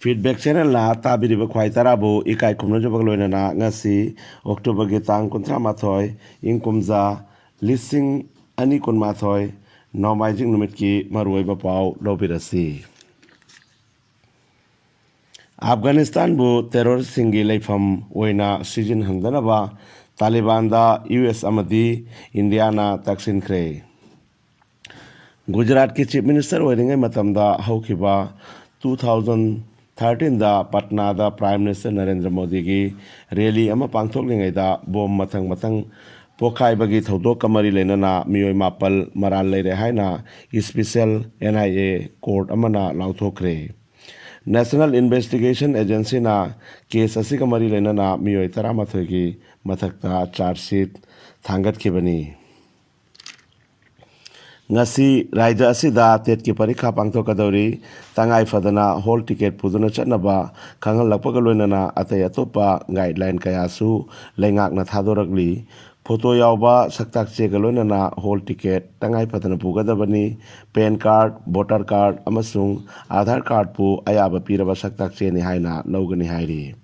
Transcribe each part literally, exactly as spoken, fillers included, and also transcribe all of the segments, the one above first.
Feedback channelꯅ ꯇꯥꯕꯤꯔꯤꯕ ꯈ꯭ꯋꯥꯏ ꯇꯔꯥꯕꯨ ꯏꯀꯥꯏ ꯈꯨꯝꯅꯖꯕꯒ ꯂꯣꯏꯅꯅ ꯉꯁꯤ Octoberꯒꯤ ꯇꯥꯡ ꯀꯨꯟꯊ꯭ꯔꯥ ꯃꯥꯊꯣꯏ, ꯏꯪ ꯀꯨꯝꯖꯥ ꯂꯤꯁꯤꯡ ꯑꯅꯤ ꯀꯨꯟꯃꯥꯊꯣꯏ, ꯅꯣꯡꯃꯥꯏꯖꯤꯡ ꯅꯨꯃꯤꯠꯀꯤ ꯃꯔꯨꯑꯣꯏꯕ ꯄꯥꯎ ꯂꯧꯕꯤꯔꯁꯤ꯫ ꯑꯐꯒꯥꯅꯤꯁꯇꯥꯟꯕꯨ ꯇꯦꯔꯣꯔꯤꯁꯁꯤꯡꯒꯤ ꯂꯩꯐꯝ ꯑꯣꯏꯅ ꯁꯤꯖꯤꯟꯍꯟꯗꯅꯕ ꯇꯥꯂꯤꯕꯥꯟꯗ ꯌꯨ ꯑꯦꯁ ꯑꯃꯗꯤ ꯏꯟꯗꯤꯌꯥꯅ ꯇꯛꯁꯤꯟꯈ꯭ꯔꯦ꯫ ꯒꯨꯖꯔꯥꯠꯀꯤ ꯆꯤꯐ ꯃꯤꯅꯤꯁꯇꯔ ꯑꯣꯏꯔꯤꯉꯩ ꯃꯇꯝꯗ ꯍꯧꯈꯤꯕ two thousand thirteenꯗ ꯄꯠꯅꯥꯗ ꯄ꯭ꯔꯥꯏꯝ ꯃꯤꯅꯤꯁꯇꯔ ꯅꯔꯦꯟꯗ꯭ꯔ ꯃꯣꯗꯤꯒꯤ ꯔꯦꯂꯤ ꯑꯃ ꯄꯥꯡꯊꯣꯛꯂꯤꯉꯩꯗ ꯕꯣꯝ ꯃꯊꯪ ꯃꯊꯪ ꯄꯣꯈꯥꯏꯕꯒꯤ ꯊꯧꯗꯣꯛꯀ ꯃꯔꯤ ꯂꯩꯅꯅ ꯃꯤꯑꯣꯏ ꯃꯥꯄꯜ ꯃꯔꯥꯜ ꯂꯩꯔꯦ ꯍꯥꯏꯅ special N I A court ꯑꯃꯅ ꯂꯥꯎꯊꯣꯛꯈ꯭ꯔꯦ꯫ ꯅꯦꯁꯅꯦꯜ ꯏꯟꯚꯦꯁꯇꯤꯒꯦꯁꯟ ꯑꯦꯖꯦꯟꯁꯤꯅ ꯀꯦꯁ ꯑꯁꯤꯒ ꯃꯔꯤ ꯂꯩꯅꯅ ꯃꯤꯑꯣꯏ ꯇꯔꯥꯃꯥꯊꯣꯏꯒꯤ ꯃꯊꯛꯇ ꯆꯥꯔꯖ ꯁꯤꯠ ꯊꯥꯡꯒꯠꯈꯤꯕꯅꯤ꯫ ꯉꯁꯤ ꯔꯥꯏꯖ꯭ꯌ ꯑꯁꯤꯗ ꯇꯦꯠꯀꯤ ꯄꯔꯤꯈꯥ ꯄꯥꯡꯊꯣꯛꯀꯗꯧꯔꯤ꯫ ꯇꯉꯥꯏ ꯐꯗꯅ ꯍꯣꯜ ꯇꯤꯀꯦꯠ ꯄꯨꯗꯨꯅ ꯆꯠꯅꯕ ꯈꯪꯍꯜꯂꯛꯄꯒ ꯂꯣꯏꯅꯅ ꯑꯇꯩ ꯑꯇꯣꯞꯄ ꯒꯥꯏꯗꯂꯥꯏꯟ ꯀꯌꯥꯁꯨ ꯂꯩꯉꯥꯛꯅ ꯊꯥꯗꯣꯔꯛꯂꯤ꯫ ꯐꯣꯇꯣ ꯌꯥꯎꯕ ꯁꯛꯇꯥꯛ ꯆꯦꯒ ꯂꯣꯏꯅꯅ ꯍꯣꯜ ꯇꯤꯀꯦꯠ ꯇꯉꯥꯏ ꯐꯗꯅ ꯄꯨꯒꯗꯕꯅꯤ꯫ ꯄꯦꯟ ꯀꯥꯔꯗ, ꯚꯣꯇꯔ ꯀꯥꯔꯗ ꯑꯃꯁꯨꯡ ꯑꯥꯙꯥꯔ ꯀꯥꯔꯗꯄꯨ ꯑꯌꯥꯕ ꯄꯤꯔꯕ ꯁꯛꯇꯥꯛ ꯆꯦꯅꯤ ꯍꯥꯏꯅ ꯂꯧꯒꯅꯤ ꯍꯥꯏꯔꯤ꯫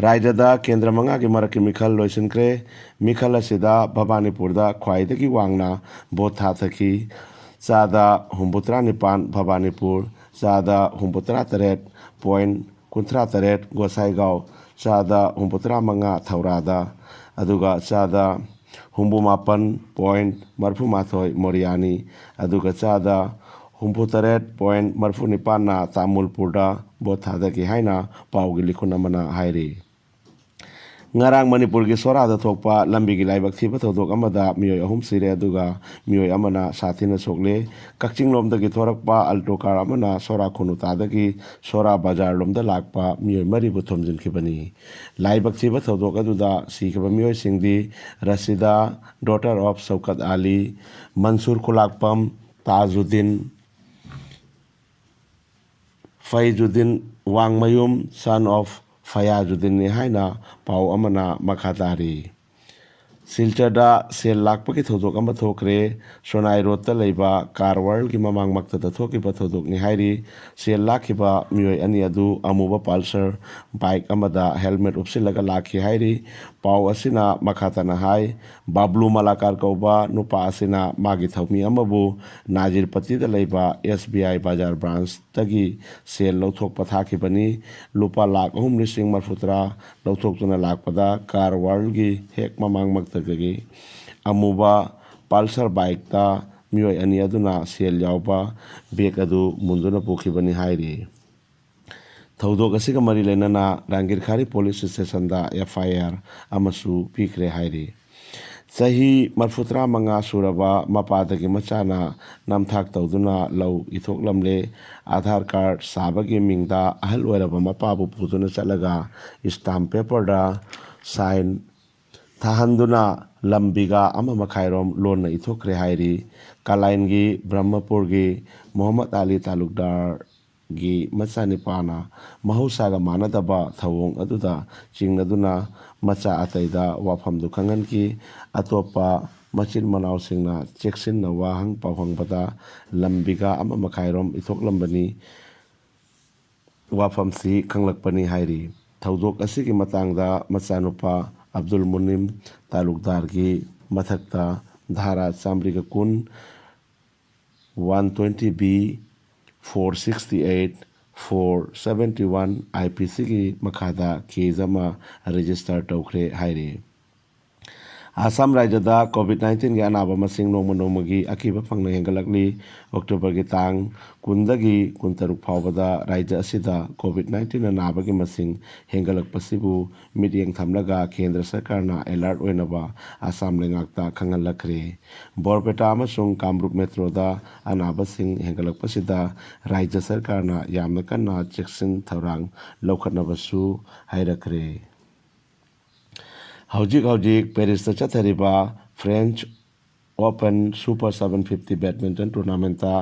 ꯔꯥꯏꯖ꯭ꯌꯗ ꯀꯦꯟꯗ꯭ꯔ ꯃꯉꯥꯒꯤ ꯃꯔꯛꯀꯤ ꯃꯤꯈꯜ ꯂꯣꯏꯁꯤꯟꯈ꯭ꯔꯦ꯫ ꯃꯤꯈꯜ ꯑꯁꯤꯗ ꯚꯕꯥꯅꯤꯄꯨꯔꯗ ꯈ꯭ꯋꯥꯏꯗꯒꯤ ꯋꯥꯡꯅ ꯚꯣꯠ ꯊꯥꯊꯈꯤ꯫ ꯆꯥꯗ ꯍꯨꯝꯐꯨꯇꯔꯥ ꯅꯤꯄꯥꯟ ꯚꯕꯥꯅꯤꯄꯨꯔ, ꯆꯥꯗ ꯍꯨꯝꯐꯨꯇꯔꯥ ꯇꯔꯦꯠ point ꯀꯨꯟꯊ꯭ꯔꯥ ꯇꯔꯦꯠ ꯒꯣꯁꯥꯏꯒꯥꯎ, ꯆꯥꯗ ꯍꯨꯝꯐꯨꯇꯔꯥ ꯃꯉꯥ ꯊꯧꯔꯥꯗ, ꯑꯗꯨꯒ ꯆꯥꯗ ꯍꯨꯝꯐꯨ ꯃꯥꯄꯟ point ꯃꯔꯤꯐꯨ ꯃꯥꯊꯣꯏ ꯃꯣꯔꯤꯌꯥꯅꯤ, ꯑꯗꯨꯒ ꯆꯥꯗ ꯍꯨꯝꯐꯨ ꯇꯔꯦꯠ point ꯃꯔꯤꯐꯨ ꯅꯤꯄꯥꯟꯅ ꯇꯥꯃꯨꯜꯄꯨꯔꯗ ꯚꯣꯠ ꯊꯥꯗꯈꯤ ꯍꯥꯏꯅ ꯄꯥꯎꯒꯤ ꯂꯤꯈꯨꯟ ꯑꯃꯅ ꯍꯥꯏꯔꯤ꯫ ꯉꯔꯥꯡ ꯃꯅꯤꯄꯨꯔꯒꯤ ꯁꯣꯔꯥꯗ ꯊꯣꯛꯄ ꯂꯝꯕꯤꯒꯤ ꯂꯥꯏꯕꯛ ꯊꯤꯕ ꯊꯧꯗꯣꯛ ꯑꯃꯗ ꯃꯤꯑꯣꯏ ꯑꯍꯨꯝ ꯁꯤꯔꯦ, ꯑꯗꯨꯒ ꯃꯤꯑꯣꯏ ꯑꯃꯅ ꯁꯥꯊꯤꯅ ꯁꯣꯛꯂꯦ꯫ ꯀꯛꯆꯤꯡ ꯂꯣꯝꯗꯒꯤ ꯊꯣꯔꯛꯄ ꯑꯜꯇꯣ ꯀꯥꯔ ꯑꯃꯅ ꯁꯣꯔꯥ ꯈꯨꯅꯨꯇꯥꯗꯒꯤ ꯁꯣꯔꯥ ꯕꯖꯥꯔ ꯂꯣꯝꯗ ꯂꯥꯛꯄ ꯃꯤꯑꯣꯏ ꯃꯔꯤꯕꯨ ꯊꯣꯝꯖꯤꯟꯈꯤꯕꯅꯤ꯫ ꯂꯥꯏꯕꯛ ꯊꯤꯕ ꯊꯧꯗꯣꯛ ꯑꯗꯨꯗ ꯁꯤꯈꯤꯕ ꯃꯤꯑꯣꯏꯁꯤꯡꯗꯤ ꯔꯁꯤꯗꯥ, daughter of ꯁꯧꯀꯠ ꯑꯂꯤ, ꯃꯟꯁꯨꯔ ꯈꯨꯂꯥꯛꯄꯝ, ꯇꯥꯖꯨꯗꯤꯟ, ꯐꯩꯖꯨꯗꯤꯟ ꯋꯥꯡꯃꯌꯨꯝ, son of ꯐꯌꯥꯖꯨꯗꯤꯟꯅꯤ ꯍꯥꯏꯅ ꯄꯥꯎ ꯑꯃꯅ ꯃꯈꯥ ꯇꯥꯔꯤ꯫ ꯁꯤꯜꯆꯔꯗ ꯁꯦꯜ ꯂꯥꯛꯄꯒꯤ ꯊꯧꯗꯣꯛ ꯑꯃ ꯊꯣꯛꯈ꯭ꯔꯦ꯫ ꯁꯣꯅꯥꯏ ꯔꯣꯗꯇ ꯂꯩꯕ ꯀꯥꯔ ꯋꯥꯔꯜꯒꯤ ꯃꯃꯥꯡꯃꯛꯇꯗ ꯊꯣꯛꯈꯤꯕ ꯊꯧꯗꯣꯛꯅꯤ ꯍꯥꯏꯔꯤ꯫ ꯁꯦꯜ ꯂꯥꯛꯈꯤꯕ ꯃꯤꯑꯣꯏ ꯑꯅꯤ ꯑꯗꯨ ꯑꯃꯨꯕ ꯄꯜꯁꯔ ꯕꯥꯏꯛ ꯑꯃꯗ ꯍꯦꯜꯃꯦꯠ ꯎꯞꯁꯤꯜꯂꯒ ꯂꯥꯛꯈꯤ ꯍꯥꯏꯔꯤ꯫ ꯄꯥꯎ ꯑꯁꯤꯅ ꯃꯈꯥ ꯇꯥꯅ ꯍꯥꯏ, ꯕꯥꯕ꯭ꯂꯨ ꯃꯂꯥꯀꯥꯔ ꯀꯧꯕ ꯅꯨꯄꯥ ꯑꯁꯤꯅ ꯃꯥꯒꯤ ꯊꯧꯃꯤ ꯑꯃꯕꯨ ꯅꯥꯖꯤꯔꯄꯇꯤꯗ ꯂꯩꯕ ꯑꯦꯁ ꯕꯤ ꯑꯥꯏ ꯕꯖꯥꯔ ꯕ꯭ꯔꯥꯟꯁꯇꯒꯤ ꯁꯦꯜ ꯂꯧꯊꯣꯛꯄ ꯊꯥꯈꯤꯕꯅꯤ꯫ ꯂꯨꯄꯥ ꯂꯥꯈ ꯑꯍꯨꯝ ꯂꯤꯁꯤꯡ ꯃꯔꯤꯐꯨꯇꯔꯥ ꯂꯧꯊꯣꯛꯇꯨꯅ ꯂꯥꯛꯄꯗ ꯀꯥꯔ ꯋꯥꯔꯜꯒꯤ ꯍꯦꯛ ꯃꯃꯥꯡꯃꯛꯇꯒꯤ ꯑꯃꯨꯕ ꯄꯜꯁꯔ ꯕꯥꯏꯛꯇ ꯃꯤꯑꯣꯏ ꯑꯅꯤ ꯑꯗꯨꯅ ꯁꯦꯜ ꯌꯥꯎꯕ ꯕꯦꯒ ꯑꯗꯨ ꯃꯨꯟꯗꯨꯅ ꯄꯨꯈꯤꯕꯅꯤ ꯍꯥꯏꯔꯤ꯫ ꯊꯧꯗꯣꯛ ꯑꯁꯤꯒ ꯃꯔꯤ ꯂꯩꯅꯅ ꯔꯥꯡꯒꯤꯔꯈꯥꯔꯤ ꯄꯨꯂꯤꯁ ꯁ꯭ꯇꯦꯁꯟꯗ ꯑꯦꯐ ꯑꯥꯏ ꯑꯥꯔ ꯑꯃꯁꯨ ꯄꯤꯈ꯭ꯔꯦ ꯍꯥꯏꯔꯤ꯫ ꯆꯍꯤ ꯃꯔꯤꯐꯨꯇꯔꯥ ꯃꯉꯥ ꯁꯨꯔꯕ ꯃꯄꯥꯗꯒꯤ ꯃꯆꯥꯅ ꯅꯝꯊꯥꯛ ꯇꯧꯗꯨꯅ ꯂꯧ ꯏꯊꯣꯛꯂꯝꯂꯦ꯫ ꯑꯥꯙꯥꯔ ꯀꯥꯔꯗ ꯁꯥꯕꯒꯤ ꯃꯤꯡꯗ ꯑꯍꯜ ꯑꯣꯏꯔꯕ ꯃꯄꯥꯕꯨ ꯄꯨꯗꯨꯅ ꯆꯠꯂꯒ ꯁ꯭ꯇꯥꯝ ꯄꯦꯄꯔꯗ ꯁꯥꯏꯟ ꯊꯥꯍꯟꯗꯨꯅ ꯂꯝ ꯕꯤꯒꯥ ꯑꯃ ꯃꯈꯥꯏꯔꯣꯝ ꯂꯣꯟꯅ ꯏꯊꯣꯛꯈ꯭ꯔꯦ ꯍꯥꯏꯔꯤ꯫ ꯀꯥꯂꯥꯏꯟꯒꯤ ꯕ꯭ꯔꯍꯃꯄꯨꯔꯒꯤ ꯃꯣꯍꯝꯃꯗ ꯑꯂꯤ ꯇꯥꯂꯨꯛꯗꯥꯔꯒꯤ ꯃꯆꯥꯅꯤꯄꯥꯅ ꯃꯍꯧꯁꯥꯒ ꯃꯥꯟꯅꯗꯕ ꯊꯧꯑꯣꯡ ꯑꯗꯨꯗ ꯆꯤꯡꯅꯗꯨꯅ ꯃꯆꯥ ꯑꯇꯩꯗ ꯋꯥꯐꯝꯗꯨ ꯈꯪꯍꯟꯈꯤ꯫ ꯑꯇꯣꯞꯄ ꯃꯆꯤꯟ ꯃꯅꯥꯎꯁꯤꯡꯅ ꯆꯦꯛꯁꯤꯟꯅ ꯋꯥꯍꯪ ꯄꯥꯎꯍꯪꯕꯗ ꯂꯝ ꯕꯤꯒꯥ ꯑꯃ ꯃꯈꯥꯏꯔꯣꯝ ꯏꯊꯣꯛꯂꯝꯕꯅꯤ꯫ ꯋꯥꯐꯝꯁꯤ ꯈꯪꯂꯛꯄꯅꯤ ꯍꯥꯏꯔꯤ꯫ ꯊꯧꯗꯣꯛ ꯑꯁꯤꯒꯤ ꯃꯇꯥꯡꯗ ꯃꯆꯥꯅꯨꯄꯥ ꯑꯕꯗꯨꯜ ꯃꯨꯅꯤꯝ ꯇꯥꯂꯨꯛꯗꯥꯔꯒꯤ ꯃꯊꯛꯇ ꯙꯥꯔꯥ ꯆꯥꯃꯔꯤꯒ ꯀꯨꯟ, one twenty B, four sixty eight, four seventy one I P ꯁꯤꯒꯤ ꯃꯈꯥꯗ ꯀꯦꯁ ꯑꯃ ꯔꯦꯖꯤꯁꯇꯔ ꯇꯧꯈ꯭ꯔꯦ ꯍꯥꯏꯔꯤ꯫ ꯑꯁꯥꯝ ꯔꯥꯖ꯭ꯌꯗ ꯀꯣꯚꯤꯗ ꯅꯥꯏꯟꯇꯤꯟꯒꯤ ꯑꯅꯥꯕ ꯃꯁꯤꯡ ꯅꯣꯡꯃ ꯅꯣꯡꯃꯒꯤ ꯑꯀꯤꯕ ꯐꯪꯅ ꯍꯦꯟꯒꯠꯂꯛꯂꯤ꯫ ꯑꯣꯛꯇꯣꯕꯔꯒꯤ ꯇꯥꯡ ꯀꯨꯟꯗꯒꯤ ꯀꯨꯟꯇꯔꯨꯛ ꯐꯥꯎꯕꯗ ꯔꯥꯖ꯭ꯌ ꯑꯁꯤꯗ ꯀꯣꯚꯤꯗ ꯅꯥꯏꯟꯇꯤꯟꯅ ꯅꯥꯕꯒꯤ ꯃꯁꯤꯡ ꯍꯦꯟꯒꯠꯂꯛꯄꯁꯤꯕꯨ ꯃꯤꯠꯌꯦꯡ ꯊꯝꯂꯒ ꯀꯦꯟꯗ꯭ꯔ ꯁꯔꯀꯥꯔꯅ ꯑꯦꯂꯔꯠ ꯑꯣꯏꯅꯕ ꯑꯁꯥꯝ ꯂꯩꯉꯥꯛꯇ ꯈꯪꯍꯜꯂꯛꯈ꯭ꯔꯦ꯫ ꯕꯣꯔꯄꯦꯇꯥ ꯑꯃꯁꯨꯡ ꯀꯥꯃꯔꯨꯞ ꯃꯦꯇ꯭ꯔꯣꯗ ꯑꯅꯥꯕꯁꯤꯡ ꯍꯦꯟꯒꯠꯂꯛꯄꯁꯤꯗ ꯔꯥꯖ꯭ꯌ ꯁꯔꯀꯥꯔꯅ ꯌꯥꯝꯅ ꯀꯟꯅ ꯆꯦꯛꯁꯤꯟ ꯊꯧꯔꯥꯡ ꯂꯧꯈꯠꯅꯕꯁꯨ ꯍꯥꯏꯔꯛꯈ꯭ꯔꯦ꯫ ꯍꯧꯖꯤꯛ ꯍꯧꯖꯤꯛ ꯄꯦꯔꯤꯁꯇ ꯆꯠꯊꯔꯤꯕ French open super seven fifty badminton ꯇꯣꯔꯅꯥꯃꯦꯟꯇ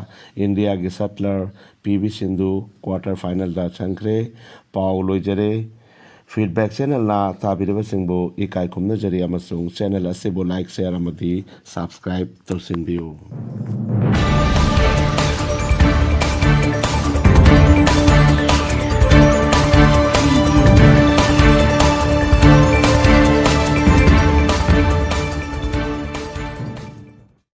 ꯏꯟꯗꯤꯌꯥꯒꯤ ꯁꯠꯂꯔ ꯄꯤ ꯚꯤ ꯁꯤꯟꯙꯨ ꯀ꯭ꯋꯥꯇꯔ ꯐꯥꯏꯅꯦꯜꯗ ꯆꯪꯈ꯭ꯔꯦ꯫ ꯄꯥꯎ ꯂꯣꯏꯖꯔꯦ꯫ Feedback channelꯅ ꯇꯥꯕꯤꯔꯤꯕꯁꯤꯡꯕꯨ ꯏꯀꯥꯏ ꯈꯨꯝꯅꯖꯔꯤ ꯑꯃꯁꯨꯡ channel ꯑꯁꯤꯕꯨ like, share ꯑꯃꯗꯤ subscribe ꯇꯧꯁꯤꯟꯕꯤꯌꯨ꯫